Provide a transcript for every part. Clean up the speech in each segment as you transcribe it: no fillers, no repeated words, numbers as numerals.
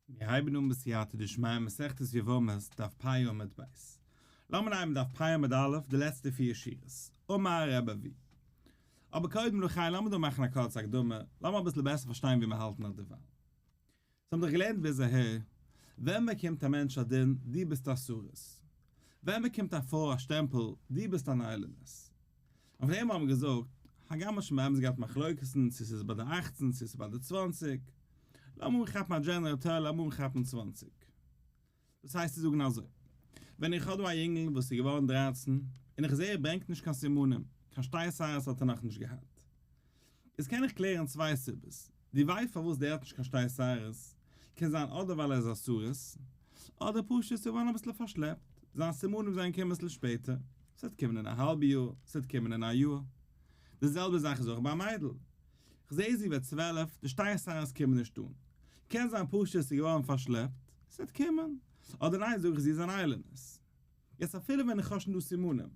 מיר הייבן אן בסייעתא דשמיא מסכת יבמות דף פ' עמוד ב'. לאמיר הייבן דף פ' עמוד א' די לעצטע פיר שורות. אמר רבי אבהו. אבער קודם לחיים לאמיר דא מאכן א קורצע הקדמה, לאמיר אביסל בעסער פארשטיין ווי מיר האלטן אט דערווייל. ס'האבן דאך געלערנט ביז אהער, ווען באקומט א מענטש א דין דו ביסט א סריס? ווען באקומט א פרוי א שטעמפל דו ביסט אן איילונית? אויף דעם האבן מיר געזאגט, הגם מ'האט שוין באמת געהאט מחלוקת'ן צו ס'איז ביי די אכצן צו ס'איז ביי די צוואנציג, לאמיר אנכאפן א general term לאמיר אנכאפן צוואנציג. דאס הייסט צו זאגן אזוי, ווען איך האב דא א יונגל וואס איז געווארן דרייצן, און איך זע ער ברענגט נישט קיין סימנים, קיין שתי שערות האט ער נאכנישט געהאט, איז קען איך קלערן צוויי סיבות, די וויי פארוואס דער האט נישט קיין שתי שערות, קען זיין אדער ווייל ער איז א סריס, אדער פשוט איז געווארן אביסל פארשלעפט, זיין סימנים זענען געקומען אביסל שפעטער, ס'וועט קומען אין א האלבע יאר, ס'וועט קומען אין א יאר. די זעלבע זאך איז אויך ביי א מיידל, כ'זע זי ווערט 12, די שתי שערות קומען נישט אן, קען זיין פשוט איז געווארן פארשלעפט, ס'וועט קומען, אדער ניין זאג איך זי איז אן איילונית. יעצט אפילו ווען איך האב שוין דא סימנים,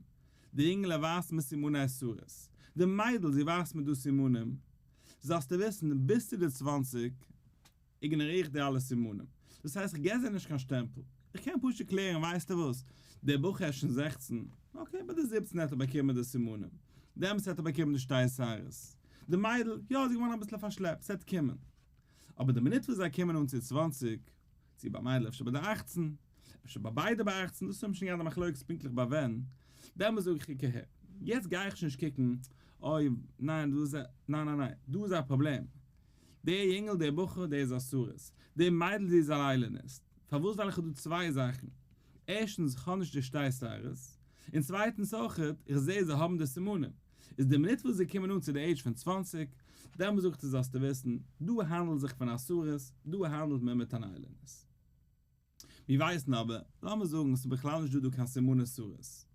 די אינגעלע ווייזט מיר סימני סריס, די מיידל זי ווייזט מיר דא סימנים, זאלסטו וויסן ביז צו די צוואנציג איגנאריר איך די אלע סימנים, דאס הייסט איך געב זיי נישט קיין שטעמפל, איך קען פשוט קלערן ווייסטו וואס, דער בחור איז שוין 16, okay ביי די 17 האט ער באקומען די סימנים, דעמאלטס האט ער באקומען די שתי שערות, די מיידל, יא זי איז געווארן אביסל פארשלעפט, ס'וועט קומען. אבער די מינוט וואס זיי קומען אן צו 20, צו ביי מיידל אפשר ביי די 18, אפשר ביי ביידע ביי 18, דאס האבן שוין געהאט א מחלוקת פונקטליך ביי ווען, דעמאלטס זאג איך קוק אהער, יעצט גיי איך שוין נישט קוקן, אוי, ניין, דא איז א, ניין ניין ניין, דא איז א פראבלעם. דער יונגל, דער בחור, דער איז א סריס. דער מיידל, זי איז אן איילונית. פארוואס? ווייל איך האב דא צוויי זאכן. ערשטנס, איך האב נישט די שתי שערות. און צווייטנס אויכעט, איך זע זיי האבן די סימנים. איז די מינוט וואס זיי קומען אן צו די עידזש פון 20, דעמאלטס זאגט ער זאלסטו וויסן, דא האנדלט זיך פון א סריס, דא האנדלט מען מיט אן איילונית. מיר ווייסן אבער, לאמיר זאגן, ס'איז בכלל נישט דא דא קיין סימני סריס.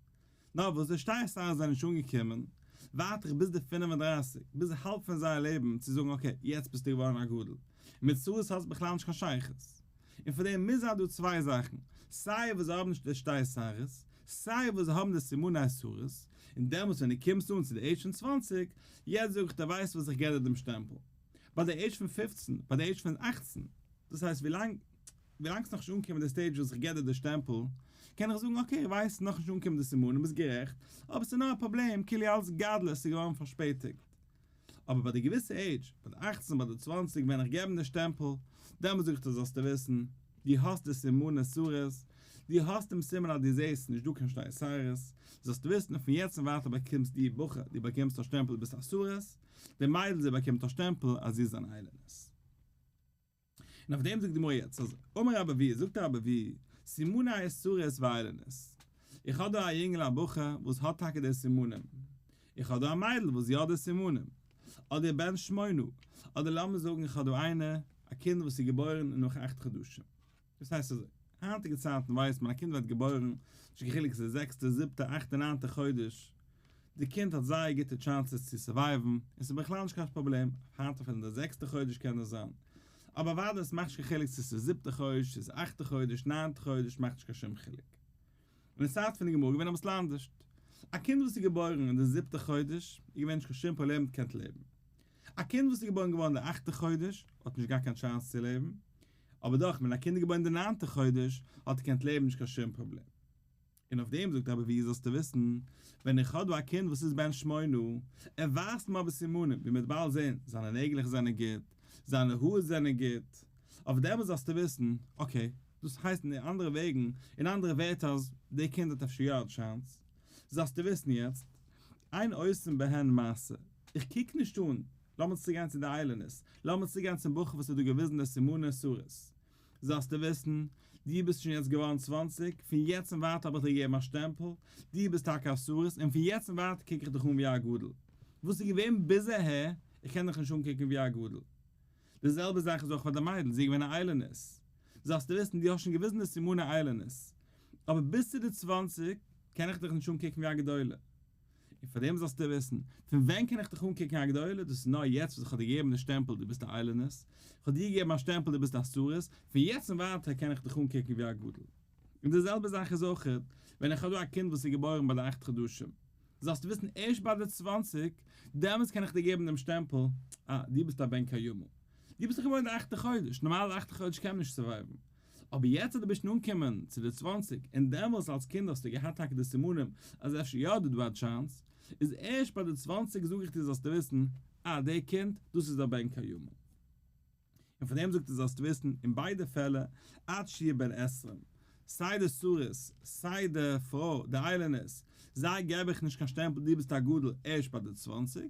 נאר וואס די שתי שערות זענען נישט אנגעקומען, ווארט איך ביז די 35, ביז האלב פון זייער לעבן, צו זאגן okay, יעצט ביסטו געווארן א גדול. און מיט סריס האט עס בכלל נישט קיין שייכות. און פאר דעם מוז זיין דא צוויי זאכן, סיי וואס זיי האבן נישט די שתי שערות, סיי וואס זיי האבן די סימני סריס, און דעמאלטס ווען דו קומסט אן צו די עידזש פון 20, יעצט זאג איך דיר ווייסט וואס איך געב דיר דעם שטעמפל. ביי די עידזש פון 15, ביי די עידזש פון 18, דאס הייסט ווילאנג ווילאנג ס'נאך נישט אנגעקומען די stage וואס איך געב דיר די שטעמפל, קען איך זאגן okay, איך ווייס ס'נאך נישט אנגעקומען די סימנים, ביסט גערעכט, אבער ס'איז נאר א פראבלעם, כאילו אלס גדלות ס'איז געווארן פארשפעטיגט. אבער ביי די געוויסע עידזש, ביי די 18, ביי די 20, ווען איך געב אים די שטעמפל, דעמאלטס זאג איך דיר זאלסטו וויסן, דו האסט די סימני סריס, דו האסט דעם סימן אז דו זעסט נישט דא קיין שתי שערות, זאלסטו וויסן פון יעצט און ווייטער באקומסט דו בחור, דו באקומסט א שטעמפל דו ביסט א סריס, די מיידל זי באקומט א שטעמפל אז זי איז אן איילונית. און אויף דעם זאגט די גמרא יעצט אזוי, אמר רבי אבהו, זאגט רבי אבהו, סימני סריס ואיילונית, איך האב דא א יונגל א בחור וואס האט טאקע די סימנים, איך האב דא א מיידל וואס זי האט די סימנים, אדער בן שמונה, אדער לאמיר זאגן איך האב דא איינער, א קינד וואס איז געבוירן נאך אכט חדשים. דאס הייסט אזוי, היינטיגע צייטן ווייסט מען א קינד ווערט געבוירן, נישט קיין חילוק ס'איז זעקסטע, זיבטע, אכטע, ניינטע חודש, די קינד האט זייער גוטע chances צו survive ן, און ס'איז בכלל נישט קיין פראבלעם, היינט אפילו אין די זעקסטע חודש קען דאס זיין. אבער אוודאי עס מאכט נישט קיין חילוק צו ס'איז זיבטע חודש, צו ס'איז אכטע חודש, ניינטע חודש, מאכט נישט קיין שום חילוק. אין די צייט פון די גמרא געווען אביסל אנדערשט. א קינד וואס איז געבוירן אין די זיבטע חודש, איז געווען נישט קיין שום פראבלעם מיט קענט לעבן. א קינד וואס איז געבוירן געווארן אין די אכטע חודש, האט נישט געהאט קיין chance צו לעבן. אבער דאך, ווען א קינד איז געבוירן אין די ניינטע חודש, האט ער קענט לעבן נישט קיין שום פראבלעם. און אויף דעם זאגט רבי אבהו זאלסטו וויסן, ווען איך האב דא א קינד וואס איז בן שמונה, ער ווייזט מיר אבער סימנים, ווי מ'וועט באלד זען, זיינע נעגלעך זענען גוט, זיינע האר זענען גוט, אויף דעם זאלסטו וויסן, okay, דאס הייסט אין אנדערע וועגן, אין אנדערע ווערטער אז דער קינד האט אפשר יא א chance, זאלסטו וויסן יעצט, אין עושין בהן מעשה, איך קוק נישט אן, לאמיר צוגיין צו די איילונית, לאמיר צוגיין צום בחור וואס האט דא געוויזן די סימני סריס, זאלסטו וויסן, דו ביסט שוין יעצט געווארן 20, פון יעצט און ווייטער האב איך דיר געגעבן א שטעמפל, דו ביסט טאקע א סריס, און פון יעצט און ווייטער קוק איך דיך אן ווי א גדול. וואס איז געווען ביז אהער, איך קען דיך נישט אנקוקן ווי א גדול. די זעלבע זאך איז אויך פאר די מיידל, זי איז געווען א איילונית. זאלסטו וויסן, דו האסט שוין געוויזן די סימני איילונית. אבער ביז צו די 20, קען איך דיך נישט אנקוקן ווי א גדולה. און פאר דעם זאלסטו וויסן, פון ווען קען איך דיך אנקוקן א גדולה? דאס איז נאר יעצט וואס איך האב דיר געגעבן די שטעמפל דו ביסט א איילונית, איך האב דיר געגעבן א שטעמפל דו ביסט א סריס, פון יעצט און ווייטער קען איך דיך אנקוקן ווי א גדול. און די זעלבע זאך איז אויך, ווען איך האב דא א קינד וואס איז געבוירן ביי די אכט חדשים, זאלסטו וויסן ערשט ביי די 20, דעמאלטס קען איך דיר געבן דעם שטעמפל, אה, דו ביסט א בן קיימא. דו ביסט דאך געבוירן די אכטע חודש, נארמאל די אכטע חודש קען מען נישט survive ן, אבער יעצט אז דו ביסט שוין אנגעקומען צו די צוואנציג, און דעמאלס אלס קינד האסטו געהאט טאקע די סימנים אז אפשר יא דא דא א chance, איז ערשט ביי די צוואנציג זאג איך דיר זאלסטו וויסן, אה די קינד, דאס איז א בן קיימא. און פון דעם זאגט ער זאלסטו וויסן, אין ביידע פעלער, עד שיהיה בן עשרים, סיי די סריס, סיי די פרוי, די איילונית, זיי געב איך נישט קיין שטעמפל דו ביסט א גדול ערשט ביי די צוואנציג,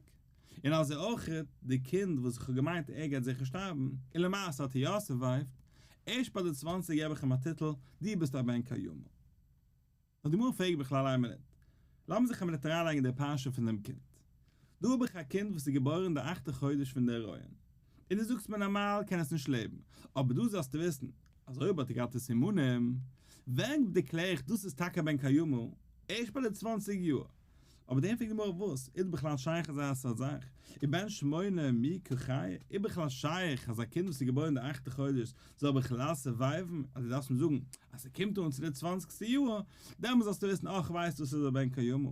און אזוי אויך די קינד וואס איך האב געמיינט ער גייט זיכער שטארבן, און למעשה האט ער יא survive ט, ערשט ביי די צוואנציג געב איך אים א טיטל, דו ביסט א בן קיימא. נאר די גמרא פרעגט בכלל איין מינוט, לאמיר זיך א מינוט אריינלייגן אין די פרשה פון דעם קינד. דא האב איך א קינד וואס איז געבוירן די אכטע חודש פון די הריון, און דו זאגסט מיר נארמאל קען עס נישט לעבן, אבער דא זאלסטו וויסן אז אויב האט ער געהאט די סימנים, ווען דערקלער איך דאס איז טאקע א בן קיימא? ערשט ביי די צוואנציג יאר. אבער דעם פרעגט די גמרא וואס איז בכלל שייך אזא סארט זאך? ובן שמונה מי קא חיי? איז בכלל שייך אז א קינד וואס איז געבוירן די אכטע חודש זאל בכלל survive ן? אז דו דארפסט מיר זאגן אז ס'קומט אן צו די צוואנציגסטע יאר, דעמאלס זאלסטו וויסן אך ווייסט דאס איז א בן קיימא.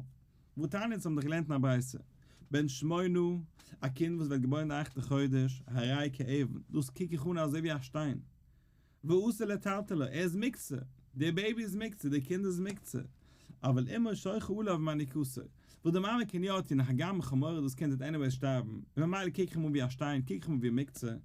והתניא אונז האבן דאך געלערנט אין א ברייתא, בן שמונה, א קינד וואס ווערט געבוירן די אכטע חודש, הרי כאבן, דאס קוק איך אן אזוי ווי א שטיין. ואסור לטלטלו, ער איז מוקצה, דער baby איז מוקצה, דער קינד איז מוקצה, אבל אמו שוחה עליו ומניקתו, וואס די מאמע קען יא טון, הגם לכאורה דאס קינד וועט anyways שטארבן, און ממילא קוק איך אים אן ווי א שטיין, קוק איך אים אן ווי מוקצה,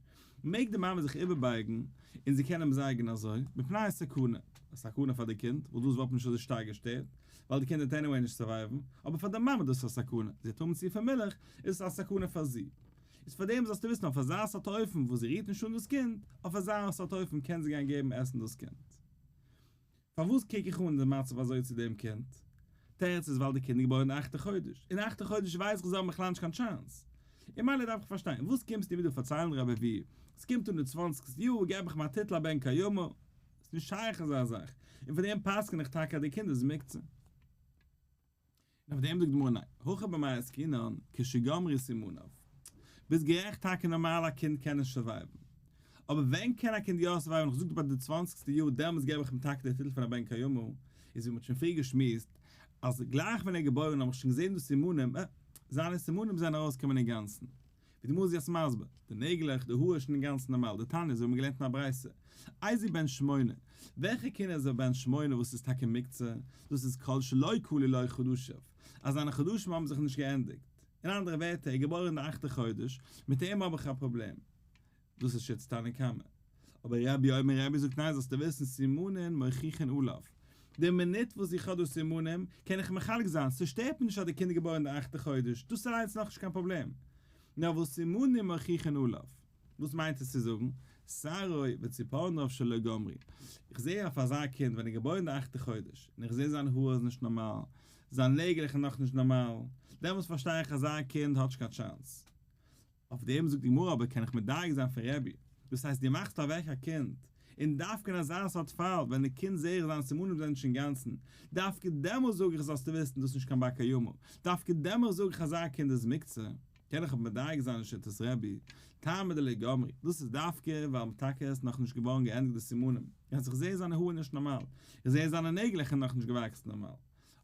מעג די מאמע זיך איבערבייגן און זי קען אים זייגן אזוי, מפני הסכנה, א סכנה פאר די קינד, וואס דאס וואלט נישט אזוי שטארק געשטערט, ווייל די קינד וועט anyway נישט survive ן, אבער פאר די מאמע דאס איז א סכנה, זי וועט האבן צופיל מילך, איז עס א סכנה פאר זי. איז פאר דעם זאלסטו וויסן אויף אזא סארט אופן וואס זי רירט נישט אן דאס קינד, אויף אזא סארט אופן קען זי גיין געבן עסן דאס קינד. פארוואס קוק איך אן די מצב אזוי צו דעם קינד? תירוץ איז ווייל די קינד איז געבוירן די אכטע חודש, אין אכטע חודש ווייס איך זיי האבן בכלל נישט קיין chance. און מילא דארף איך פארשטיין, וואס קומסטו מיר דא פארציילן רבי אבהו? ס'קומט אן די צוואנציגסטע יאר געב איך מיין טיטל א בן קיימא? ס'נישט שייך אזא זאך, און פון דעם פסק'ן איך טאקע אז די קינד איז מוקצה. און אויף דעם זאגט די גמרא ניין, הכא במאי עסקינן כשגמרו סימניו. ביסט גערעכט טאקע נארמאל א קינד קען נישט survive ן. אבער ווען קען א קינד יא survive ן איך זאג דיר ביי די צוואנציגסטע יאר דעמאלטס געב איך אים טאקע די טיטל פון א בן קיימא, איז ווי מ'האט שוין פריער געשמועסט אז גלייך ווען ער איז געבוירן האב איך שוין געזען די סימנים, אה, זיינע סימנים זענען ארויסגעקומען אינגאנצן. ווי די גמרא איז יעצט מסביר, די נעגלעך, די האר איז שוין אינגאנצן נארמאל, דתניא אזוי האבן מיר געלערנט אין א ברייתא, איזהו בן שמונה, וועלכע קינד איז א בן שמונה וואס איז טאקע מוקצה, דאס איז כל שלא כלו לו חדשיו, אז זיינע חדשים האבן זיך נישט געענדיגט, אין אנדערע ווערטער ער איז געבוירן די אכטע חודש, מיט אים האב איך א פראבלעם. דאס איז שיטת תנא קמא. אבער רבי אומר רבי זאגט ניין זאלסטו וויסן סימנין מוכיחין עליו. די מינוט וואס איך האב דא סימנים קען איך מחלק זיין, ס'שטערט מיר נישט אז די קינד איז געבוירן די אכטע חודש, דאס אליינס איז נאכנישט קיין פראבלעם. נאר וואס סימנים מוכיחין עליו. וואס מיינט עס צו זאגן? שערו וציפורניו שלא גמרו. איך זע אויף אזא קינד ווען ער איז געבוירן די אכטע חודש, און איך זע זיין האר איז נישט נארמאל, זיין נעגלעך איז נאכנישט נארמאל, דעמאלטס פארשטיי איך אזא קינד האט נישט קיין chance. אויף דעם זאגט די גמרא אבער קען איך מדייק זיין פון רבי, דאס הייסט דו מאכסט אוועק א קינד, און דווקא אין אזא סארט פאל ווען די קינד זעה איך זיינע סימנים זענען נישט אינגאנצן, דווקא דעמאלס זאג איך זאלסטו וויסן דאס איז נישט קיין בר קיימא, דווקא דעמאלס זאג איך אזא קינד איז מוקצה, קען איך אבער מדייק זיין אין שיטת רבי, טעמא דלא גמרי, דאס איז דווקא ווייל טאקע עס נאכנישט געווארן געענדיגט די סימנים, אז איך זעה זיינע האר נישט נארמאל, איך זעה זיינע נעגלעך איז נאכנישט געוואקסן נארמאל,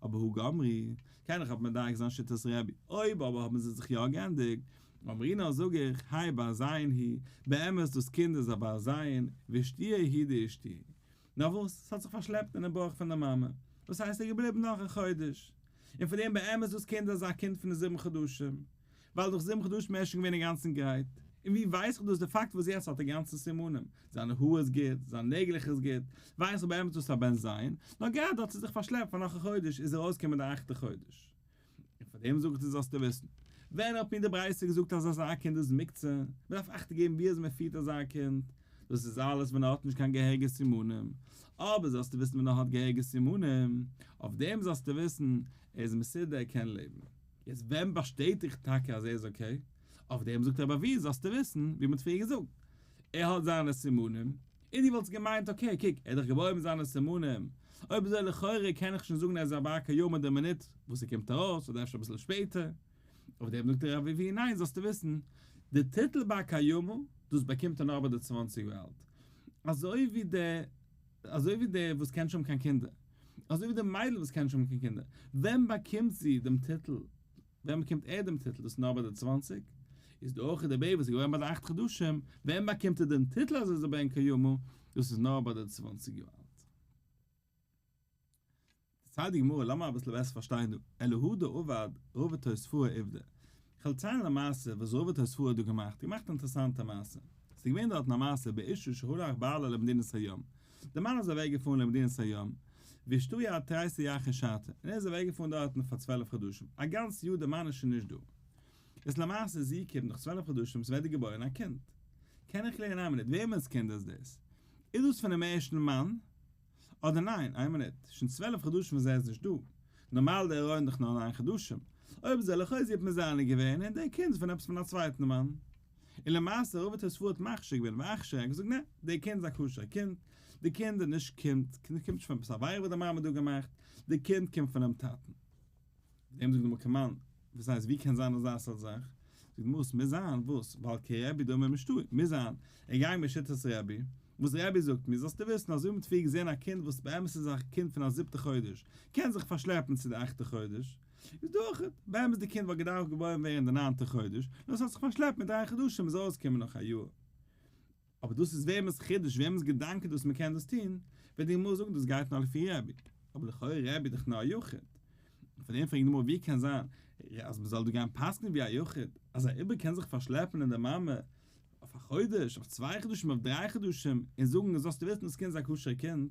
אבער הא גמרי, קען איך אבער מדייק זיין שיטת רבי, אויב אבער האבן זיי זיך יא געענדיגט, אמרינן זאג איך, האי בר זיין הוא, באמת דאס קינד איז א בר זיין, ואישתיור הוא דאישתיור. נאר וואס, ס'האט זיך פארשלעפט אינעם בויך פון די מאמע, דאס הייסט ער איז געבליבן נאך א חודש, און פון דעם באמת דאס קינד איז א קינד פון די זיבן חדשים. ווייל נאך זיבן חדשים איז ער שוין געווען אינגאנצן גרייט, און ווי ווייס איך דאס די פאקט וואס יעצט האט ער גאנצע סימנים, זיינע האר איז גוט, זיין נעגלעך איז גוט, ווייס איך באמת דאס איז א בן זיין, נאר גראדע האט ער זיך פארשלעפט פאר נאך א חודש איז ער ארויסגעקומען די אכטע חודש. און פאר דעם זאג איך דיר זאלסטו וויסן, ווען האט מיר די ברייתא געזאגט אז אזא קינד איז מוקצה, מען דארף אכטונג געבן ווי אזוי מען פירט אזא קינד, דאס איז אלעס ווען ער האט נישט קיין געהעריגע סימנים, אבער זאלסטו וויסן ווען ער האט געהעריגע סימנים, אויף דעם זאלסטו וויסן, ער איז מסודר ער קען לעבן. יעצט ווען באשטעטיגט טאקע אז ער איז okay? אויף דעם זאגט רבי אבהו זאלסטו וויסן, ווי מ'האט פריער געזאגט, ער האט זיינע סימנים, און דו וואלטסט געמיינט okay קוק, ער איז דאך געבוירן מיט זיינע סימנים, אויב אזוי לכאורה קען איך שוין זאגן ער איז א בר קיימא די מינוט וואס ער קומט ארויס אדער אפשר אביסל שפעטער. אויף דעם זאגט רבי אבהו ניין זאלסטו וויסן, די טיטל בר קיימא דאס באקומט ער נאר ביי די צוואנציג יאר אלט, אזוי ווי די אזוי ווי דער וואס קען נישט האבן קיין קינדער, אזוי ווי די מיידל וואס קען נישט האבן קיין קינדער, ווען באקומט זי דעם טיטל, ווען באקומט ער דעם טיטל, דאס איז נאר ביי די צוואנציג? איז דא אויך די בעיבי וואס איז געבוירן ביי די אכט חדשים, ווען באקומט ער דעם טיטל אז ער איז א בן קיימא? דאס איז נאר ביי די צוואנציג יאר אלט. דערציילט די גמרא, לאמיר אביסל בעסער פארשטיין דא, אלא הא דעבד רבא תוספאה עובדא, איך וועל ציילן א מעשה וואס רבא תוספאה האט דא געמאכט, געמאכט א אינטערעסאנטע מעשה, ס'איז געווען דארטן א מעשה באשה שהלך בעלה למדינת הים, דער מאן איז אוועק געפארן למדינת הים, ואשתהי עד תריסר ירחי שתא, און ער איז אוועק געפארן דארטן פאר 12 חדשים, א גאנץ יאר דער מאן איז שוין נישט דא, איז למעשה זי קומט נאך 12 חדשים ס'ווערט איר געבוירן א קינד, קען איך קלערן איין מינוט וועמענס קינד איז דאס? איז דאס פונעם ערשטן מאן? אדער ניין, איין מינוט, שוין 12 חדשים וואס ער איז נישט דא, נארמאל די הריון דאך נאר ניין חדשים, אויב אזוי לכאו' זי האט מזנה געווען און די קינד איז פון עפעס פון א צווייטן מאן. און למעשה רבא תוספאה האט מכשיר געווען ואכשר, ער האט געזאגט נע, די קינד איז א כשר קינד, די קינד איז נישט קומט, קומט נישט פון עפעס א עבירה וואס די מאמע האט דא געמאכט, די קינד קומט פונעם טאטן. דעם זאגט די גמרא כמאן, וואס הייסט ווי קען זיין אזא סארט זאך? זאגט די גמרא ס'מוז זיין, וואס? ווייל כרבי דמי משתעי, מוז זיין, ער גייט בשיטת רבי, וואס רבי זאגט מיר, זאלסטו וויסן אז אויב מ'האט פריער געזען א קינד וואס באמת איז א קינד פון א זיבטע חודש, קען זיך פארשלעפן צו די אכטע חודש, איז דא אויך, באמת די קינד וואלט געדארפט געבוירן ווערן אין די ניינטע חודש, נאר ס'האט זיך פארשלעפט מיט דריי חדשים איז ארויסגעקומען נאך א יאר. אבער דאס איז וועמענס חידוש, וועמענס געדאנק איז דאס מ'קען דאס טון, וועט די גמרא זאגן דאס גייט נאר לפי רבי, אבער לכאורה רבי איז דאך נאר א יחיד, און פאר דעם פרעגט די גמרא ווי קען זיין אז מ'זאל דא גיין פסק'נען ווי א יחיד, אז א עובר קען זיך פארשלעפן אין די מאמע אויף א חודש, אויף צוויי חדשים, אויף דריי חדשים, און זאגן זאלסטו וויסן דאס קינד איז א כשר'ע קינד,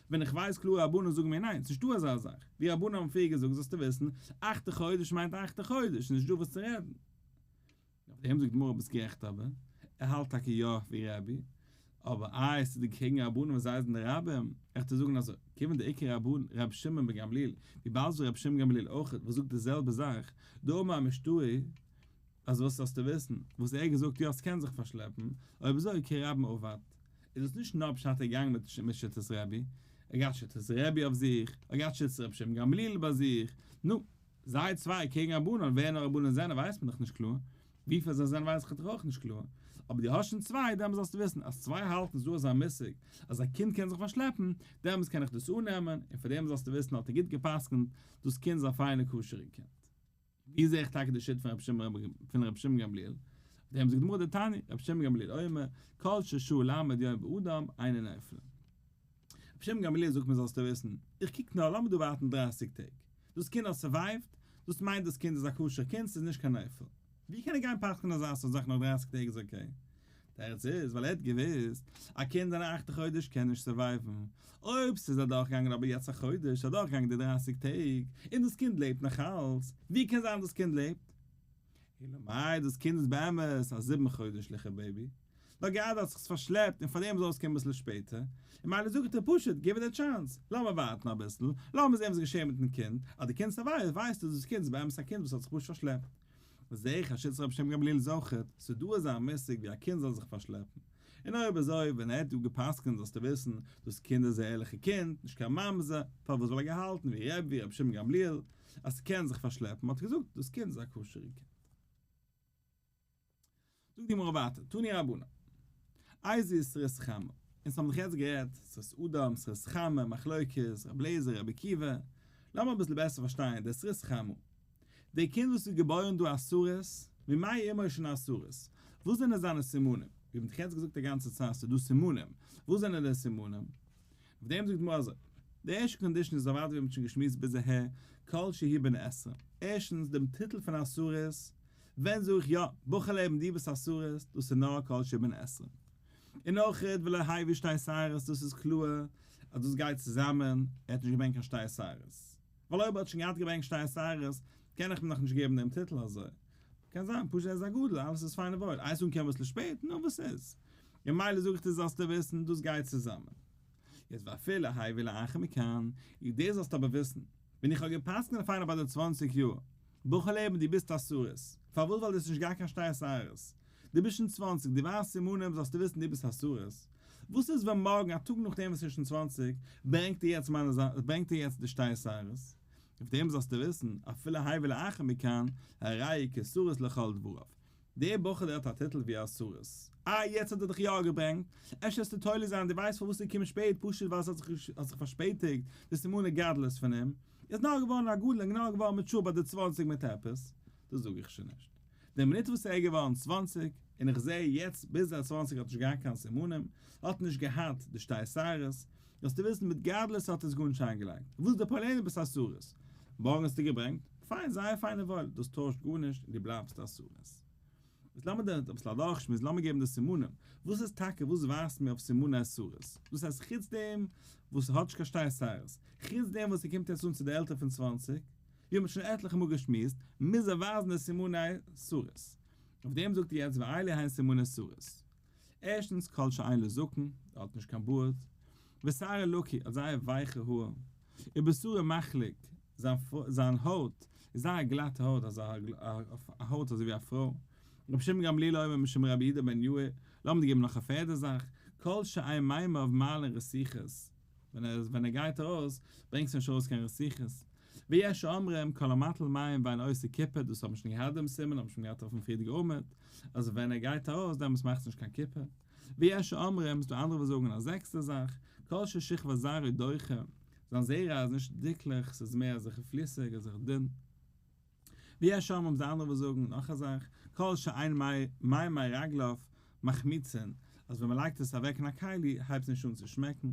ווען איך ווייס קלאר רבנן זאגן מיר ניין, ס'נישטא אזא זאך, ווי רבנן האבן פריער געזאגט זאלסטו וויסן, אכטע חודש מיינט אכטע חודש, ס'נישטא וואס צו רעדן. אויף דעם זאגט די גמרא ביסט גערעכט אבער ער האלט טאקע יא ווי רבי, אבער איי ס'איז די קעגן רבנן וואס זיי זענען די רבים, איך טו זאגן אזוי, כיוון דאיכא רבנן רבי שמעון בן גמליאל, וויבאלד ס'איז רבי שמעון גמליאל אויכעט וואס זאגט די זעלבע זאך, דאמר משתעי, אז וואס זאלסטו וויסן, וואס ער האט געזאגט יא ס'קען זיך פארשלעפן, אויב אזוי כרבים עבד, איז דאס נישט נאר פשט ער איז געגאנגען מיט שיטת רבי, ער האט געהאט שיטת רבי אויף זיך, ער האט געהאט שיטת רבי שמעון גמליאל ביי זיך, נו. זיי צוויי קעגן רבנן, ווער נאר רבנן זענען ווייסט מען דאך נישט קלאר, וויפיל זיי זענען ווייס איך דאך אויך נישט קלאר, אבער דו האסט שוין צוויי דעמאלס זאלסטו וויסן אז צוויי האלטן ס'דא אזא מושג אז א קינד קען זיך פארשלעפן, דעמאלס קען איך דאס אננעמען, און פאר דעם זאלסטו וויסן האט ער גוט גע'פסק'נט, דאס קינד איז א פיינע כשר'ע קינד. ווי זע איך טאקע די שיטה פון רבי שמעון גמליאל? אויף דעם זאגט די גמרא דתניא, רבי שמעון גמליאל אומר, כל ששהה למד יום באדם אינו נופל. רבי שמעון גמליאל זאגט מיר זאלסטו וויסן, איך קוק נאר לאמיר דא ווארטן דרייסיג טעג, דאס קינד האט survive ט, דאס מיינט דאס קינד איז א כשר קינד, ס'איז נישט קיין נופל. ווי קען ער גיין פסק'נען אזא סארט זאך נאך דרייסיג טעג איז okay? תירוץ איז ווייל ער האט געוואוסט, א קינד אין א אכטע חודש קען נישט survive ן, אויב ס'איז אדורכגעגאנגען אבער יעצט א חודש, ס'איז אדורכגעגאנגען די דרייסיג טעג, און דאס קינד לעבט נאכאלץ, ווי קען זיין דאס קינד לעבט? אלא מאי דאס קינד איז באמת א זיבן חודש'ליכע baby, נאר גראדע האט זיך עס פארשלעפט און פארדעם זאל עס קומען אביסל שפעטער, און מילא זאגט ער פשוט give it a chance, לאמיר ווארטן אביסל, לאמיר זען וואס געשעהט מיטן קינד, אז די קינד survive ט ווייסטו אז דאס קינד איז באמת א קינד וואס האט זיך פשוט פארשלעפט. זעה איך אז שיטת רבי שמעון גמליאל איז אויכעט, ס'איז דא אזא מושג ווי א קינד זאל זיך פארשלעפן, און אויב אזוי ווען ער האט דא גע'פסק'נט זאלסטו וויסן, דאס קינד איז א ערליכע קינד, נישט קיין ממזר, פארוואס ווייל ער געהאלטן ווי רבי ווי רבי שמעון גמליאל, אז ס'קען זיך פארשלעפן האט ער געזאגט דאס קינד איז א כשר'ע קינד. זאגט די גמרא ווייטער, תנו רבנן, איזהו סריס חמה, אונז האבן דאך יעצט גערעדט, סריס אדם, סריס חמה, מחלוקת, רבי אליעזר, רבי עקיבא, לאמיר אביסל בעסער פארשטיין די סריס חמה. די קינד וואס איז געבוירן דא א סריס, ממעי אמו שוין א סריס, וואס זענען זיינע סימנים? ווי מ'האט דאך יעצט געזאגט א גאנצע צייט ס'איז דא סימנים, וואס זענען די סימנים? אויף דעם זאגט די גמרא אזוי, די ערשטע condition איז אוודאי ווי מ'האט שוין געשמועסט ביז אהער, כל שהוא בן עשרים, ערשטנס דעם טיטל פון א סריס, ווען זאג איך יא, בחור לעבן דו ביסט א סריס, דאס איז נאר כל שהוא בן עשרים. און אויך ולא הביא שתי שערות, דאס איז קלאר אז דאס גייט צוזאמען, ער האט נישט געברענגט קיין שתי שערות. ווייל אויב ער האט שוין געהאט געברענגט שתי שערות, קען איך אים נאכנישט געבן דעם טיטל אזוי. קען זיין פשוט ער איז א גדול, אלעס איז פיין און וואויל, איי ס'איז אנגעקומען אביסל שפעט, נו וואס איז? און מילא זאג איך דיר זאלסטו וויסן, דאס גייט צוזאמען. יעצט ואפילו הביא לאחר מכאן, איז דאס זאלסטו אבער וויסן, ווען איך האב גע'פסק'נט אויף איינער ביי די צוואנציג יאר, בחור לעבן דו ביסט א סריס, פארוואס ווייל דו האסט נישט געהאט קיין שתי שערות, דו ביסט שוין צוואנציג, דו ווייזט סימנים זאלסטו וויסן דו ביסט א סריס, וואס איז ווען מארגן א טאג נאכדעם וואס ער איז שוין צוואנציג, ברענגט ער יעצט מיינע ברענגט ער יעצט די שתי שערות? אויף דעם זאלסטו וויסן, אפילו הביא לאחר מכאן, הרי הוא כסריס לכל דבריו. דער בחור דער האט א טיטל ווי א סריס. אה יעצט האט ער דיך יא געברענגט, אפשר וועסטו תולה זיין דו ווייסט פארוואס ער קומט שפעט פשוט ווייל עס האט זיך האט זיך פארשפעטיגט די סימני גדלות פון אים, איז נאר געווארן א גדול און נאר געווארן mature ביי די צוואנציג מיט עפעס, דאס זאג איך שוין נישט. די מינוט וואס ער איז געווארן צוואנציג, און איך זע יעצט ביז ער איז צוואנציג האט נישט געהאט קיין סימנים, האט נישט געהאט די שתי שערות, זאלסטו וויסן מיט גדלות האט עס גארנישט איינגעלייגט, וואס איז די פראבלעם דו ביסט א סריס? מארגן האסטו געברענגט, פיין זייער פיין און וואויל, דאס טוישט גארנישט און דו בלייבסט א סריס. איז לאמיר דען אביסל אדורכשמועסן, לאמיר געבן די סימנים, וואס איז טאקע וואס ווייזט מיר אויף סימני סריס? דאס הייסט חוץ דעם וואס ער האט נישט קיין שתי שערות, חוץ דעם וואס ער קומט יעצט אן צו די עלטער פון צוואנציג, ווי מ'האט שוין עטליכע מאל געשמועסט, מוז ער ווייזן די סימני סריס. אויף דעם זאגט ער יעצט ואלו הן סימני סריס. ערשטנס כל שאין לו זקן, ער האט נישט קיין בארד, ושערו לקוי, האט זייער ווייכע האר, ובשרו מחליק, זיין הויט איז זייער גלאטע הויט, אזא הויט אזוי ווי א פרוי. רבי שמעון גמליאל אומר משום רבי יהודה בן יאיר, לאמיר דיר געבן נאך א פערדע זאך, כל שאין מימיו מעלין רתיחות, ווען ער גייט ארויס ברענגט עס נישט ארויס קיין רתיחות. ויש אומרים כל המטיל מים ואין עושה כיפה, דאס האבן שוין געהאט דעם סימן, האבן שוין געהאט אויפן פריערדיגע עמוד, אז ווען ער גייט ארויס דעמאלטס מאכט עס נישט קיין כיפה. ויש אומרים, ס'דא אנדערע וואס זאגן א זעקסטע זאך, כל ששכבת זרעו דוחה, זיין זרע איז נישט דיקליך, ס'איז מער אזעלכע פליסיג, אזעלכע דין. ויש אומרים ס'דא אנדערע וואס זאגן נאך א זאך, כל שאין מימי רגליו מחמיצין, אז ווען מ'לייגט עס אוועק אין א כלי הייבט עס נישט אן צו שמעקן.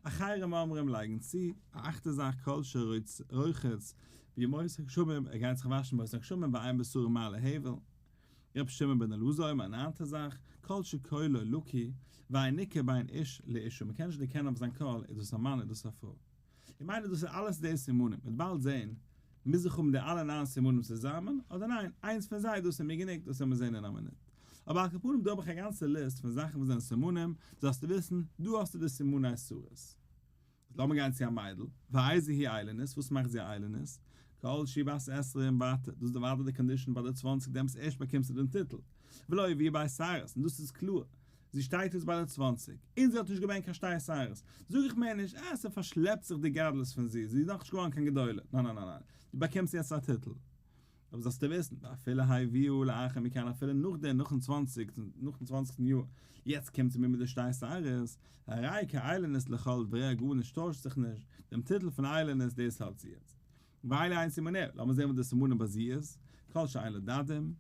אחרים אומרים לייגן צו, א אכטע זאך כל שרוחץ בימות הגשמים, ער גייט זיך וואשן בימות הגשמים ואין בשרו מעלה הבל. ר' שמעון בן אלעזר אומר א ניינטע זאך, כל שקולו לקוי, ואין ניכר בין איש לאשה, מ'קען נישט דערקענען אויף זיין קול איז דאס א מאן איז דאס א פרוי. איך מיין אז דאס איז אלעס די סימנים, מ'וועט באלד זען, מוז איך האבן די אלע ניין סימנים צוזאמען, אדער ניין, איינס פון זיי דאס איז מיר גענוג, דאס וועלן מיר זען אין א מינוט. אבער על כל פנים דא האב איך א גאנצע ליסט פון זאכן וואס זענען סימנים, זאלסטו וויסן, דא האסטו די סימני סריס. לאמיר גיין צו א מיידל, ואיזו היא איילונית, וואס מאכט זי א איילונית? כל שהיא בת עשרים ומטה, דאס איז אוודאי די condition ביי די צוואנציג דעמאלטס ערשט באקומסטו דעם טיטל, ולא הביאה ב' שערות, און דאס איז קלאר, זי שטייט יעצט ביי די צוואנציג, און זי האט נישט געברענגט קיין שתי שערות, זאג איך מער נישט, אה, ס'פארשלעפט זיך די גדלות פון זי, זי איז נאכנישט געווארן קיין גדולה, ניין ניין ניין ניין, דו באקומסט יעצט א טיטל. אבער זאלסטו וויסן, ואפילו הביאה לאחר מכאן אפילו נאכדעם נאכן צוואנציג, נאכן צוואנציגסטן יאר, יעצט קומט זי מיר מיט די שתי שערות, הרי כאיילונית לכל דבריה גארנישט טוישט זיך נישט, דעם טיטל פון איילונית דאס האט זי יעצט. ואלו הן סימניה, לאמיר זען וואס די סימנים ביי זי איז, כל שאין לה דדים,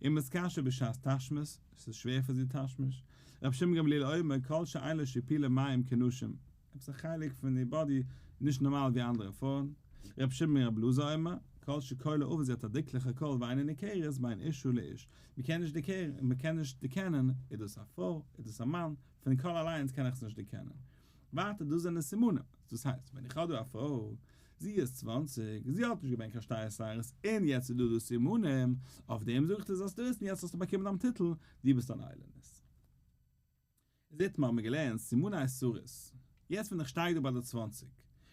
ומתקשה בשעת תשמיש, עס איז שווער פאר זי תשמיש, רבי שמעון גמליאל אומר כל שאין לה שיפולי מים כנשים, עפעס א חלק פון איר body נישט נארמאל ווי אנדערע פרויען, רבי שמעון ברבי אלעזר אומר, כל שקולה עבה זי האט א דיקליכע קול ואינה ניכרת בין אשה לאיש, מען קען נישט מען קען נישט דערקענען איז דאס א פרוי איז דאס א מאן, פון קול אליינס קען איך עס נישט דערקענען. ווייטער דאס זענען סימנים, דאס הייסט ווען איך האב דא א פרוי, זי איז צוואנציג, זי האט נישט געברענגט קיין שתי שערות און יעצט איז דא דא סימנים, אויף דעם זאג איך דיר זאלסטו וויסן יעצט האסטו באקומען דיין טיטל, דו ביסט אן איילונית. זעט מען האט מען געלערנט סימני סריס, יעצט ווען איך שטיי דא ביי די צוואנציג,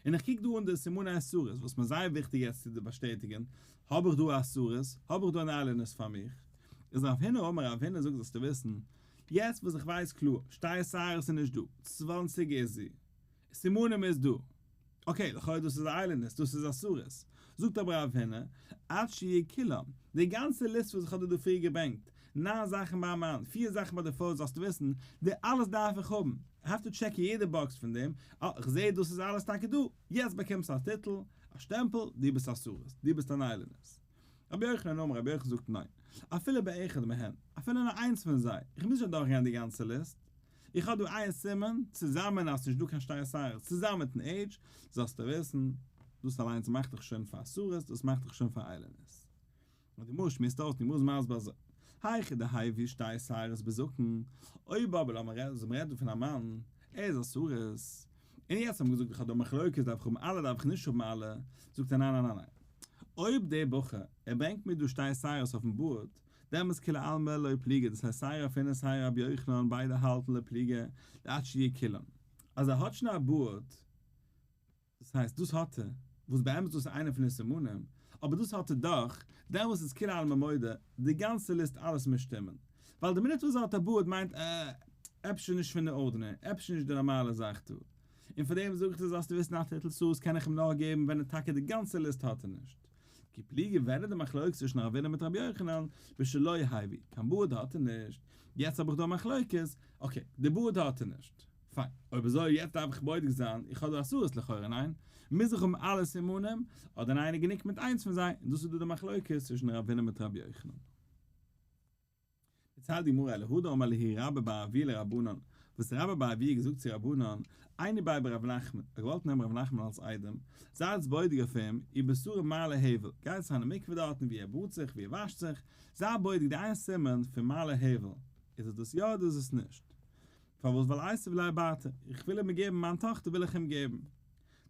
און איך קוק דא אן די סימני סריס וואס מיר זייער וויכטיג יעצט צו באשטעטיגען, האב איך דא א סריס, האב איך דא אן איילונית פאר מיך, איז רב הונא אמר רב הונא זאגט זאלסטו וויסן, יעצט וואס איך ווייס קלאר, שתי שערות איז נישט דא, צוואנציג איז זי, סימנים איז דא, okay, לכאו' דאס איז א איילונית, דאס איז א סריס. זאגט אבער רב הונא, עד שיהיו כולם, די גאנצע ליסט וואס איך האב דיר דא פריער געברענגט, ניין זאכן ביים מאן, פיר זאכן ביי די פרוי זאלסטו וויסן, די אלעס דארף איך האבן, I have to check יעדע box פון דעם, אה, איך זעה דאס איז אלעס טאקע דא, יעצט באקומסטו א טיטל, א שטעמפל, דו ביסט א סריס, דו ביסט אן איילונית. רבי יוחנן אמר, רבי יוחנן זאגט ניין, אפילו באחד מהן, אפילו נאר איינס פון זיי, איך מוז נישט אדורכגיין די גאנצע ליסט, איך האב דא איין סימן, צוזאמען אז ס'נישט דא קיין שתי שערות, צוזאמען מיטן עידזש, זאלסטו וויסן, דאס אליינס מאכט דיך שוין פאר סריס, דאס מאכט דיך שוין פאר איילונית. און די גמרא שמועסט אויס, די גמרא איז מסביר אזוי, היכא דהביא שתי שערות בזקן, אויב אבער לאמיר רעדן, זאל מען רעדן פון א מאן, ער איז א סריס, און יעצט האט מען געזאגט איך האב דא מחלוקת דארף איך האבן אלע דארף איך נישט האבן אלע, זאגט ער ניין ניין ניין ניין, אויב דער בחור ער ברענגט מיר דא שתי שערות אויפן בארד, דעמאלטס כולי עלמא לא פליגי, דאס הייסט סיי רב הונא סיי רבי יוחנן ביידע האלטן לא פליגי דעד שיהיו כולן, אז ער האט שוין א בארד, דאס הייסט דאס האט ער, וואס באמת דאס איז איינע פון די סימנים, אבער דאס האט ער דאך, דעמאלטס איז כולי עלמא מודה, די גאנצע ליסט אלעס מוז שטימען, ווייל די מינוט וואס ער האט א בארד מיינט אה, אפשר נישט פון די ordinary, אפשר נישט די נארמאלע זאך דא, און פאר דעם זאג איך דיר זאלסטו וויסן א טיטל סריס קען איך אים נאר געבן ווען ער טאקע די גאנצע ליסט האט ער נישט. כי פליגי ווען איז די מחלוקת צווישן רב הונא מיט רבי יוחנן בשלא הביא, קיין בארד האט ער נישט, יעצט האב איך דא א מחלוקת, okay, די בארד האט ער נישט, פיין, אויב אזוי יעצט דארף איך בודק זיין, איך האב דא א סריס לכאורה, ניין? מוז איך האבן אלע סימנים, אדער ניין איז גענוג מיט איינס פון זיי, און דאס איז דא די מחלוקת צווישן רב הונא מיט רבי יוחנן. דערציילט די גמרא אלא הא דאמר להו רבה בר אבוה לרבנן, וואס רבה בר אבוה האט געזאגט צו רבנן, עיינו ביה ברב נחמן, ער האט געוואלט נעמען רב נחמן אלס איידעם, זייטס בודק אויף אים, אי בשרו מעלה הבל, גייטס אריין אין מקווה דארטן ווי ער באדט זיך, ווי ער וואשט זיך, זיי בודק די איין סימן פון מעלה הבל, איז עס דאס יא אדער איז עס נישט? פארוואס ווייל איתיב ליה בתא, איך וויל אים געבן מיין טאכטער וויל איך אים געבן.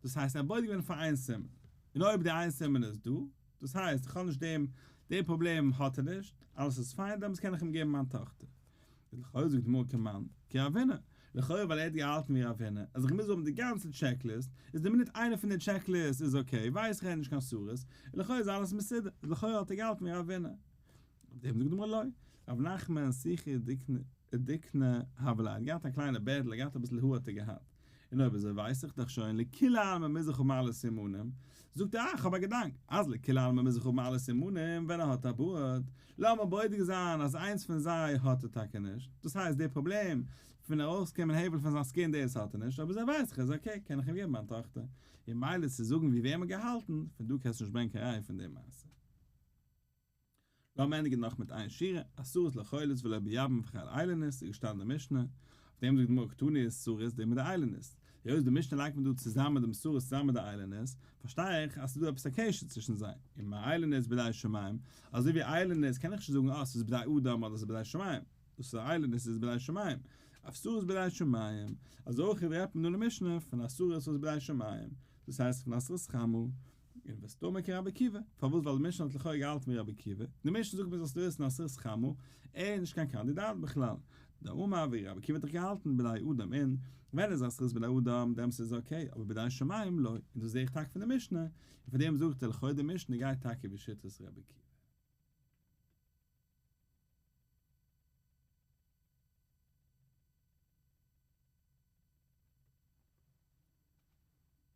דאס הייסט ער האט בודק געווען פאר איין סימן, און אויב די איין סימן איז דא, דאס הייסט איך האב נישט דעם דעם פראבלעם האט ער נישט, אלעס איז פיין, דעמאלטס קען איך אים געבן מיין טאכטער. איז לכאורה זאגט די גמרא כמאן, כרב הונא, לכאורה ווייל ער האט געהאלטן ווי רב הונא אז איך מוז האבן די גאנצע checklist, איז די מינוט איינע פון די checklist איז okay ווייס איך ער האט נישט קיין סריס, און לכאורה איז אלעס מסודר, איז לכאורה האט ער געהאלטן ווי רב הונא. אויף דעם זאגט די גמרא לא, רב נחמן סיכא דיקנא הוה ליה, ער האט געהאט א קליינע בערדל, ער האט געהאט אביסל האר האט ער געהאט, און אויב אזוי ווייס איך דאך שוין לכולי עלמא מוז איך האבן אלע סימנים, זאגט ער אה איך האב א געדאנק, אז לכולי עלמא מוז איך האבן אלע סימנים ווען ער האט א בארד, לאמיר בודק זיין אז איינס פון זיי האט ער טאקע נישט, דאס הייסט די פראבלעם פון ארויסקומען הבל פון זיין skin דאס האט ער נישט, אויב אזוי ווייס איך אז okay קען איך אים געבן מיין טאכטער, און מילא צו זאגן ווי וועם ער האט געהאלטן, פון דא קענסטו נישט ברענגען קיין ראיה פון די מעשה. לאמיר ענדיגן נאך מיט איין שורה, הסריס לא חולץ ולא מייבם אחר איילונית, איז געשטאנען אין די משנה, אויף דעם זאגט די גמרא קתני סריס דעם מיט די איילונית, היות די משנה לייגט מען דא צוזאמען דעם סריס צוזאמען מיט די איילונית, פארשטיי איך אז ס'איז דא עפעס א קשר צווישן זיי, און מה איילונית בידי שמים, אזוי ווי איילונית קען איך נישט זאגן אה ס'איז בידי אדם אדער ס'איז בידי שמים, דאס איז איילונית איז בידי שמים, אף סריס בידי שמים, אזוי אויך רעדט מען דא אין די משנה פון א סריס וואס איז בידי שמים, דאס הייסט פון א סריס חמה. און וסתמא כרבי עקיבא, פארוואס ווייל די משנה האט לכאו' געהאלטן ווי רבי עקיבא, די משנה זאגט מיר זאלסטו וויסן אז סריס חמה ער איז נישט קיין קאנדידאט בכלל, דאמר ווי רבי עקיבא האט דאך געהאלטן בידי אדם אין, ווען איז א סריס בידי אדם דעמאלטס איז okay אבער בידי שמים לא, און דאס זעה איך טאקע פון די משנה, און פאר דעם זאגט ער לכאו' די משנה גייט טאקע ווי שיטת רבי עקיבא.